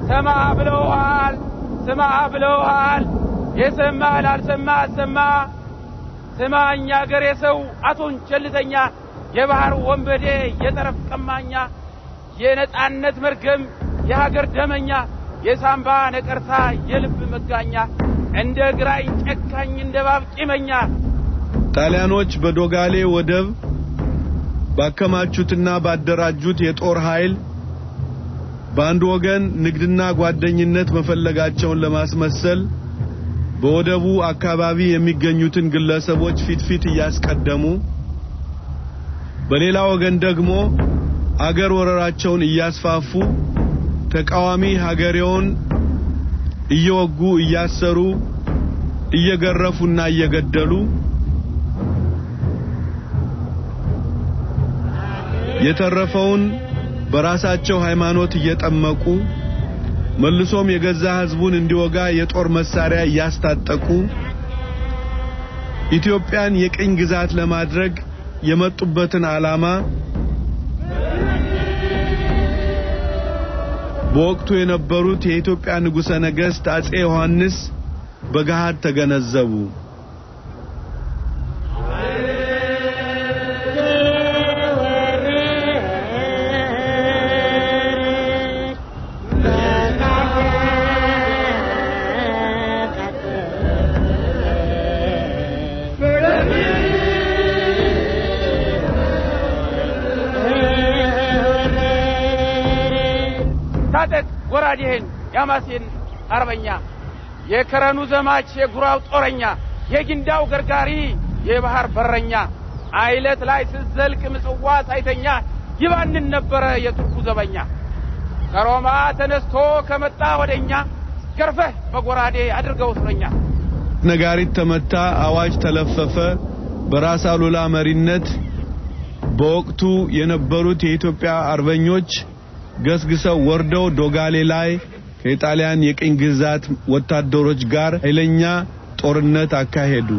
ሰማ ብለውሃል፣ ስማ ብለውሃል። የሰማ ላልሰማ አሰማ። ስማ እኛ አገሬ ሰው አቶን ቸልተኛ፣ የባህር ወንበዴ የጠረፍ ቀማኛ፣ የነጻነት መርገም የሀገር ደመኛ፣ የሳምባ ነቀርሳ የልብ መጋኛ፣ እንደ ግራኝ ጨካኝ እንደ ባብ ቂመኛ። ጣሊያኖች በዶጋሌ ወደብ ባከማቹትና ባደራጁት የጦር ኃይል በአንድ ወገን ንግድና ጓደኝነት መፈለጋቸውን ለማስመሰል በወደቡ አካባቢ የሚገኙትን ግለሰቦች ፊት ፊት እያስቀደሙ፣ በሌላ ወገን ደግሞ አገር ወረራቸውን እያስፋፉ ተቃዋሚ ሀገሬውን እየወጉ፣ እያሰሩ፣ እየገረፉና እየገደሉ የተረፈውን በራሳቸው ሃይማኖት እየጠመቁ፣ መልሶም የገዛ ሕዝቡን እንዲወጋ የጦር መሳሪያ እያስታጠቁ ኢትዮጵያን የቅኝ ግዛት ለማድረግ የመጡበትን ዓላማ በወቅቱ የነበሩት የኢትዮጵያ ንጉሠ ነገሥት አጼ ዮሐንስ በገሃድ ተገነዘቡ። ታጠቅ ጎራዴህን ያማሴን አርበኛ፣ የከረኑ ዘማች የጉራው ጦረኛ፣ የጊንዳው ገርጋሪ የባህር በረኛ፣ አይለት ላይ ስትዘልቅ ምጽዋ ሳይተኛ ይባንን ነበረ የቱርኩ ዘበኛ። ከሮማ ተነስቶ ከመጣ ወደኛ ገርፈህ በጎራዴ አድርገው እስረኛ። ነጋሪት ተመታ፣ አዋጅ ተለፈፈ። በራስ አሉላ መሪነት በወቅቱ የነበሩት የኢትዮጵያ አርበኞች ገስግሰው ወርደው ዶጋሌ ላይ ከኢጣሊያን የቅኝ ግዛት ወታደሮች ጋር ኃይለኛ ጦርነት አካሄዱ።